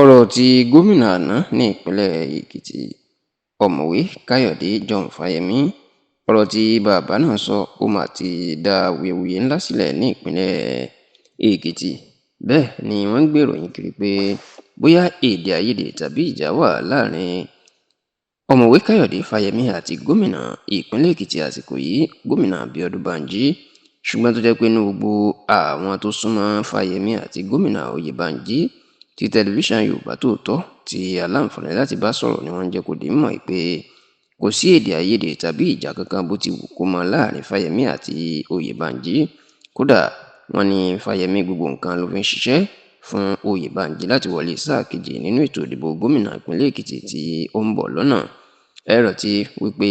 Ọ̀rọ̀ tí gómìnà àná ní ìpínlẹ̀ Èkìtì, Ọ̀mọ̀wé Káyọ̀dé John Fáyẹmí, ọ̀rọ̀ tí bàbá náà sọ, ó mà ti dá awuyewuye ńlá sílẹ̀ ní ìpínlẹ̀ Èkìtì. Bẹ́ẹ̀ ni wọ́n ń gbé ìròyìn kiri pé bóyá èdè àìyedè tàbí ìjà wà láàrin Ọ̀mọ̀wé Káyọ̀dé Fáyẹmí àti gómìnà ìpínlẹ̀ Èkìtì àsìkò yìí, Gómìnà Bíọ́dún Bánjí. Ṣùgbọ́n tó jẹ́ pé inú gbogbo àwọn tó súnmọ́ Fáyẹmí àti gómìnà Oyèbánjí tí tẹlifíṣàn Yorùbá Tòótọ́ tí aláǹfààní láti bá sọ̀rọ̀ ni wọ́n ń jẹ́ kó di mímọ̀ pé kò sí èdè àìyedè tàbí ìjà kankan bó ti wù kó mọ láàrin Fáyẹmí àti Oyèbánjí. Kódà wọ́n ní Fáyẹmí gbogbo nǹkan ló fi ń ṣiṣẹ́ fún Oyèbánjí láti wọlé sáà kejì nínú ètò ìdìbò gómìnà ìpínlẹ̀ Èkìtì tí ó ń bọ̀ lọ́nà. Ẹ rántí wípé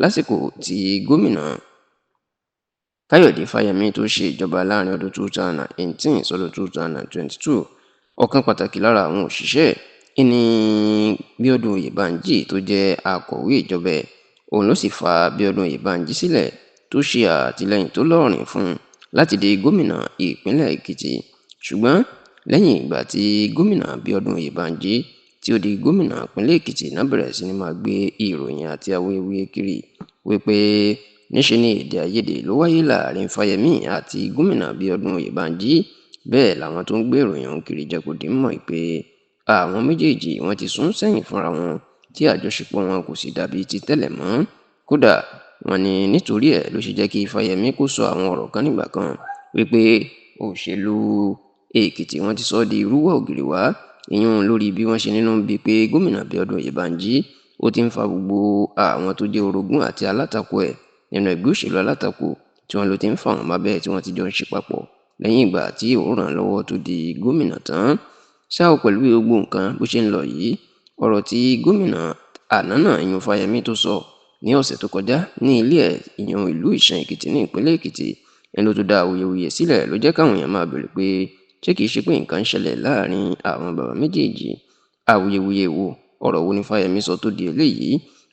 lásìkò tí gómìnà Káyọ̀dé Fáyẹmí tó ṣe ìjọba láàrin ọdún 2018 sọ́dún 2022, ọ̀kan pàtàkì lára àwọn òṣìṣẹ́ ìní Bíọ́dún Oyèbánjí tó jẹ́ akọ̀wé ìjọba ẹ̀, òun ló sì fa Bíọ́dún Oyèbánjí sílẹ̀ tó ṣe àtìlẹ́yìn tó lọ́ọ̀rìn fún un láti di gómìnà ìpínlẹ̀ Èkìtì. Ṣùgbọ́n lẹ́yìn ìgbà tí gómìnà Bíọ́dún Oyèbánjí tí ó di gómìnà ìpínlẹ̀ Èkìtì náà bẹ̀rẹ̀ sí ní máa gbé ìròyìn àti awuyewuye kiri wípé níṣe ni èdè àìyedè ló wáyé láàrin Fáyẹmí àti gómìnà Bíọ́dún Oyèbánjí. Bẹ́ẹ̀ làwọn tó ń gbé ìròyìn ọ̀hún kiri jẹ́ kó di mímọ̀ pé àwọn méjèèjì wọ́n ti sún sẹ́yìn fúnra wọn tí àjọṣepọ̀ wọn kò sì dàbí ti tẹ́lẹ̀ mọ́. Kódà wọ́n ní nítorí ẹ̀ ló ṣe jẹ́ kí Fáyẹmí kó sọ àwọn ọ̀rọ̀ kan nígbà kan wípé òṣèlú Èkìtì wọ́n ti sọ ọ́ di rúwọ́ ògiri wá, ìyún lórí bí wọ́n ṣe nínú bíi pé gómìnà Bíọ́dún Oyèbánjí ó ti ń fa gbogbo àwọn tó jẹ́ orogún àti alátakò ẹ̀ nínú ẹgbẹ́ òṣèlú alátakò tí wọ́n ló ti ń fà wọ́n mábẹ́ tí wọ́n ti jọ ń ṣe papọ̀ lẹ́yìn ìgbà tí òun ràn lọ́wọ́ tó di gómìnà tán. Ṣá o, pẹ̀lú bí gbogbo nǹkan bó ṣe ń lọ yìí, ọ̀rọ̀ tí gómìnà àná náà ìyún Fáyẹmí tó sọ ní ọ̀sẹ̀ tó kọjá ní ilé ẹ̀ ìyún ìlú Ìṣàn Èkìtì ní ìpínlẹ̀ Èkìtì ẹni ló tún dá awuyewuye sílẹ̀, ló jẹ́ káwọn èèyàn máa béèrè pé ṣé kìí ṣe pé nǹkan ń ṣẹlẹ̀ láàrin àwọn bàbá méjèèjì. Awuyewuye wo, ọ̀rọ̀ wo ni Fáyẹmí sọ tó di eléyìí?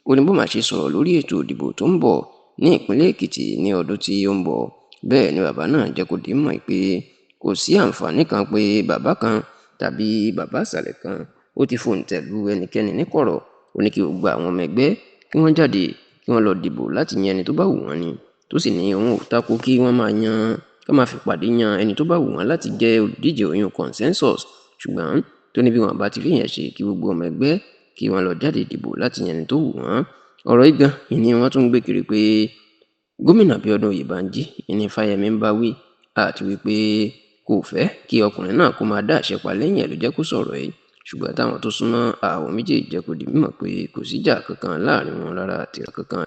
Ó ní bó má ṣe sọ̀rọ̀ lórí ètò ìdìbò tó ń bọ̀ ní ìpínlẹ̀ Èkìtì ní ọdún tí ó ń bọ̀. Bẹ́ẹ̀ ni bàbá náà jẹ́ kó di mímọ̀ pé kò sí àǹfààní kan pé bàbá kan tàbí bàbá ìsàlẹ̀ kan ó ti fòǹtẹ̀ lu ẹnikẹ́ni ní kọ̀rọ̀. Ó ní kí gbogbo àwọn ọmọ ẹgbẹ́ kí wọ́n jáde kí wọ́n lọ dìbò láti yan ẹni tó bá wù wọ́n ni, tó sì ní òun ò tako kí wọ́n máa yan ká máa fìpàdé yan ẹni tó bá wù wọ́n láti jẹ́ olùdíje oyún consensus. Ṣùgbọ́n tó ní bí wọ́n bá ti fi yẹn ṣe, kí gbogbo ọmọ ẹgbẹ́ kí wọ́n lọ jáde dìbò láti yan ẹni tó wù wọ́n. Ọ̀rọ̀ yìí gan ni wọ́n tún ń gbé kiri pé gómìnà Bíọ́dún Oyèbánjí ní Fáyẹmí ń bá wí, àti wípé kò fẹ́ kí ọkùnrin náà kó máa dá àṣẹ pa lẹ́yìn ẹ̀ ló jẹ́ kó sọ̀rọ̀ yìí. Ṣùgbọ́n táwọn tó súnmọ́ àwọn méjèèjì jẹ́ kó di mímọ̀ pé kò síjà kankan láàrin wọn rárá àti kankan.